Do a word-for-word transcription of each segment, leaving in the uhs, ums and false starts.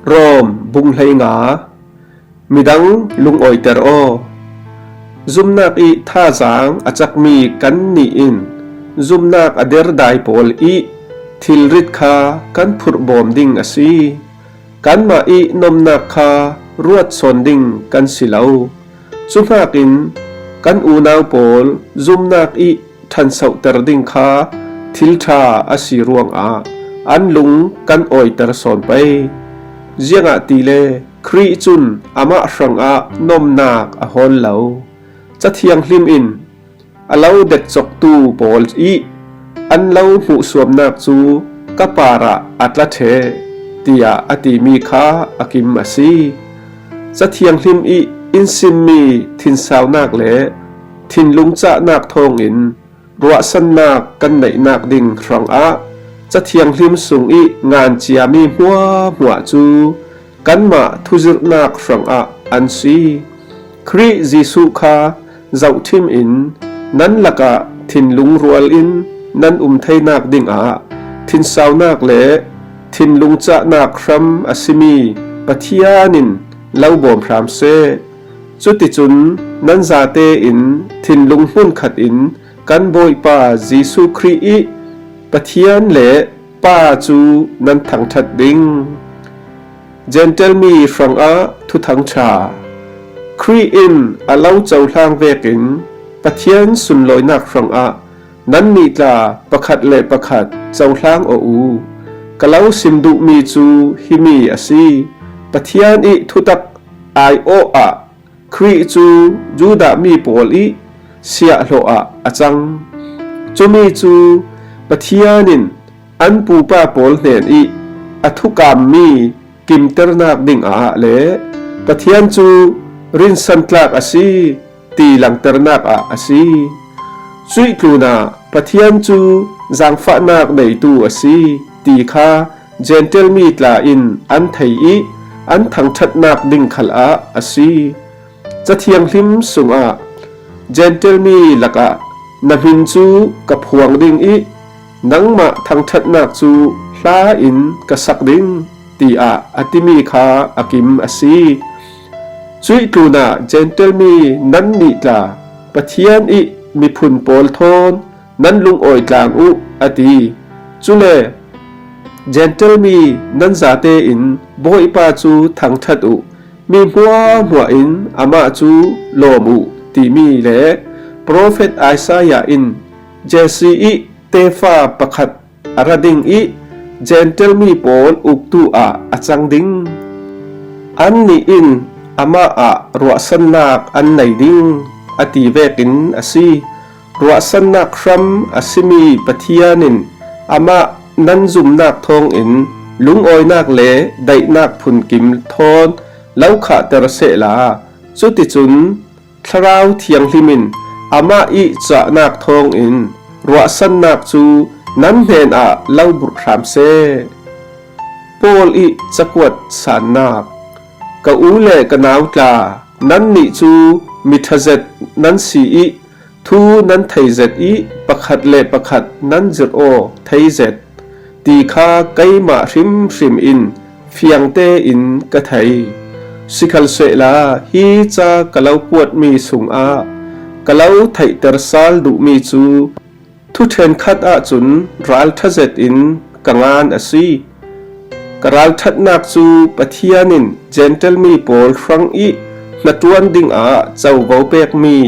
Rom bung hleinga. Midang lungawiter aw. Zumnak ih thazaang a cakmi kannih in zumnak a derdai pawl ih thilrit kha kan phurhbawm ding a si. Kanmah ih nomnak kha ruat sawn ding kan si lo. Cuhnakin kan unau pawl zumnak ih ṭhansohter ding kha thil ṭha a si ruangah an lung kan awiter sawn pei. Ziangahtile Khrih cun amah hrangah nomnak a hawl lo. Ca Thianghlim in a lo dekcoktu pawl ih an lo hmuhsuamnak cu ka parah a tla ṭheh, tiah a timi kha a kim a si. Ca Thianghlim ih in simmi thinsaunak le thinlung cahnak thawngin ruahsannak kan neihnak ding hrangah Ca Thianghlim sung ih ngan ciami hmuahhmuah cu kanmah thuzirhnak hrangah an si. Khrih Jesuh kha zohṭhim in nan lakah thinlung rual in nan um theinak dingah thinsaunak le thinlung cahnak hram a simi Pathian in lo bawm hram seh. Cuticun nan zate in thinlung hmunkhat in kan Bawipa Jesuh Khrih ih Pathian le Pa cu nan thangṭhat ding. Gentile mi hrangah thuthang ṭha. Khrih in a lo cohlang vekin Pathian sunlawinak hrangah nannih tla pakhat le pakhat cohlang aw u. Ka lo sim duhmi cu himi a si: Pathian ih thutak aiawh ah Khrih cu Judah mi pawl ih siahhlawh ah a cang. Cumi cu Pathian in an pupa pawl hnen ih a thukammi kimternak dingah le Pathian cu rinsantlak a si ti langternak ah a si. Cuih tlunah Pathian cu zaangfahnak neitu a si ti kha Gentile mi tla in an thei ih an thangṭhatnak ding khalah a si. Ca Thianghlim sungah Gentile mi lakah na hmin cu ka phuang ding ih nangmah thangṭhatnak cu hla in ka sak ding, tiah a timi kha a kim a si. Cuih tlunah Gentile mi nannih tla Pathian ih miphun pawl thawn nan lungawi tlang uh, a ti. Cule Gentile mi nan zate in Bawipa cu thangṭhat uh, mi hmuahhmuah in amah cu lawm uh, timi le profet Isaiah in Jesse ih tefa pakhat a ra ding ih Gentile mi pawl uktu ah a cang ding. Annih in amah ah ruahsannak an nei ding, a ti vekin a si. Ruahsannak hram a simi Pathian in amah nan zumnak thawngin lungawinak le daihnak phunkim thawn lo khahter sehla, cuticun Thlarau Thianghlim in amah ih cahnak thawngin ruahsannak cu nan hnenah lo burh hram seh. Paul ih cakuat sannak. Ka u le ka nau tla, nannih cu mi ṭhazet nan si ih thu nan thei zet ih pakhat le pakhat nan zirh aw thei zet ti kha keimah hrimhrim in fiang tein ka thei. Sikhalsehla hi ca ka lo kuatmi sungah ka lo theihter sal duhmi cu thu ṭhenkhat ahcun ralṭha zetin ka ngan a si. Ka ralṭhatnak cu Pathian in Gentile mi pawl hrang ih hnaṭuan dingah covo pekmi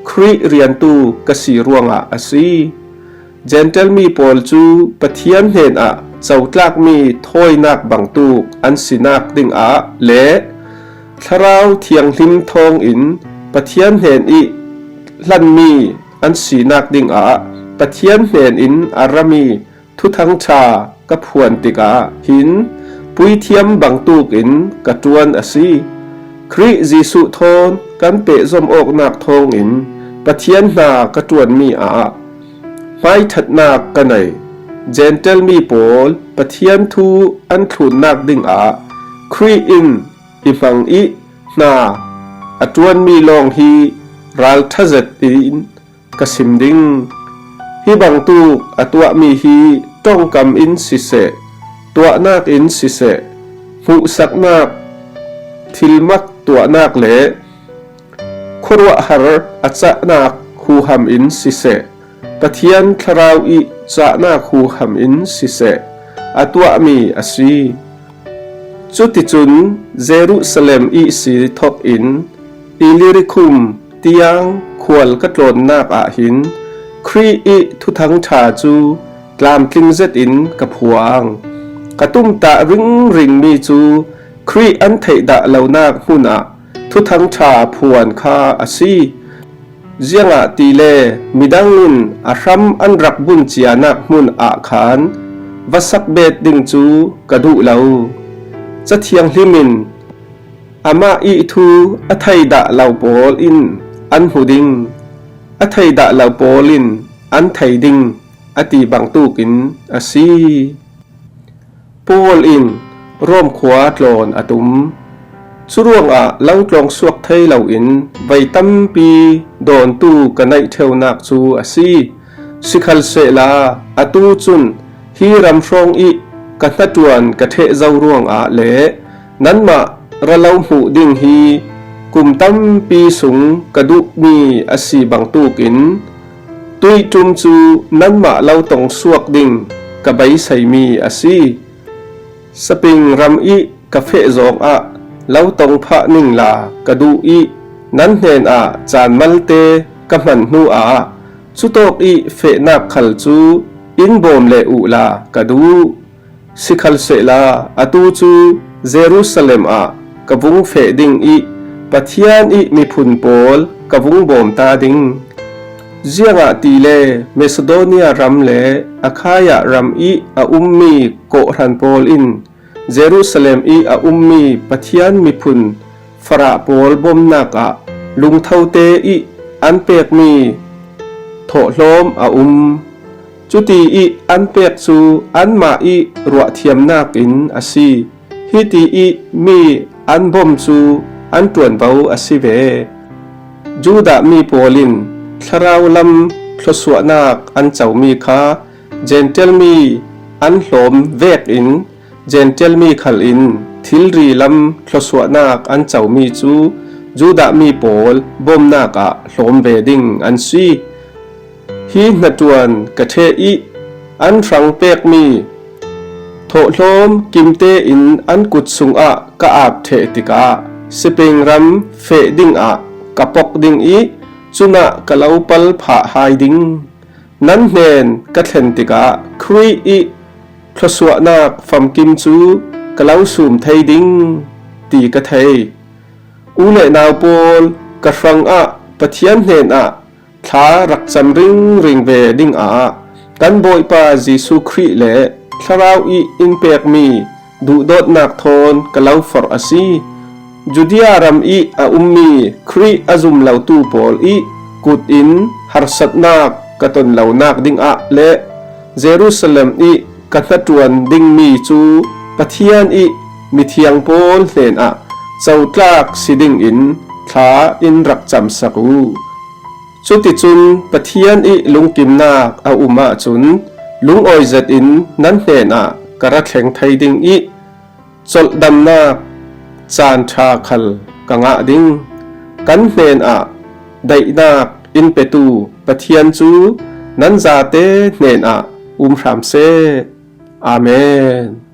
Khrih riantu ka si ruangah a si. Gentile mi pawl cu Pathian hnenah cotlakmi thawinak bangtuk an sinak dingah le Thlarau Thianghlim thawngin Pathian hnen ih hlanmi an sinak dingah Pathian hnen in a rami thuthang ṭha ka phuan tikah hin puithiam bangtuk in ka ṭuan a si. Khrih Jesuh thawn kan pehzom awknak thawngin Pathian hna ka ṭuanmi ah hmaiṭhatnak ka nei. Gentile mi pawl Pathian thu an thlunnak dingah Khrih in i hmang ih hna a ṭuanmi lawng hi ralṭha zetin ka sim ding. Hi bangtuk a tuahmi hi ṭongkam in siseh, tuahnak in siseh, hmuhsaknak thilmak tuahnak le khuaruahhar a cahnak huham in siseh, Pathian Thlarau ih cahnak huham in siseh, a tuahmi a si. Cuticun Jerusalem ihsi thokin Illirikum tiang khual ka tlawnnak ahhin Khrih ih Thuthang ṭha cu tlamtling zetin ka phuang. Ka tumtah ringringmi cu Khrih an theihdah lonak hmunah Thuthang ṭha phuan kha a si. Ziangahtile midang in a hram an rak bun cianak hmun ah khan va sak bet ding cu ka duh lo. Ca Thianghlim in, "Amah ih thu a theidah lo pawl in an hmu ding, a theidah lo pawl in an thei ding," a ti bangtuk in a si. Paul in Rom khua tlawn a tum. Curuangah lo tlawng suak thei loin vei tampi dawntu ka neih ṭheunak cu a si. Sikhalsehla atu cun hi ram hrawng ih ka hnaṭuan ka ṭheh zo ruangah le nanmah ra lo hmuh ding hi kum tampi sung ka duhmi a si bangtukin tuihṭum cu nanmah lo tong suak ding ka beiseimi a si. Saping ram ih ka feh zawngah lo tong phah ningla ka duh ih nan hnenah caan malte ka hman hnuah cutawk ih fehnak khal cu in bawm leh uhla ka duh. Sikhalsehla atu cu Jerusalem ah ka vung feh ding ih Pathian ih miphun pawl ka vung bawm ta ding. Ziangahtile Macedonia ram le Akhaya ram ih a ummi kawhhran pawl in Jerusalem ih a ummi Pathian miphun farah pawl bawmnak ah lungthote ih an pekmi thawhlawm a um. Cuti ih an pek cu anmah ih ruahthiamnak in a si. Hiti ih mi an bawm cu an ṭuanvo a si ve. Judah mi pawl in thlarau lam thluasuahnak an comi kha Jentail mi an hlawm vekin Jentail mi khal in thilri lam thluasuahnak an comi cu Judah mi pawl bawmnak ah hlawm ve ding an si. Hi hnaṭuan ka ṭheh ih an hrang pekmi thawhlawm kimte in an kut sungah ka ap ṭheh tikah Spain ram feh dingah ka pok ding ih cunah ka lo pal phah hai ding. Nan hnen ka thlen tikah Khrih ih thluasuahnak famkim cu ka lo sum thei ding ti ka thei. U le nau pawl, ka hrangah Pathian hnenah thla rak cam ringring ve dingah kan Bawipa Jesuh Khrih le Thlarau ih in pekmi duhdawtnak thawn ka lo forh a si. Judea ram ih a ummi Khrih a zum lotu pawl ih kut in harsatnak ka ton lonak dingah le Jerusalem ih ka hnaṭuan dingmi cu Pathian ih mithiang pawl hnenah cotlak si dingin thla in rak camsak uh. Cuticun Pathian ih lungkimnak a um ahcun lungawi zetin nan hnenah ka ra thleng thei ding ih colhdamnak caan ṭha khal ka ngah ding. Kan hnenah daihnak in petu Pathian cu nan zate hnenah um hram seh. Amen.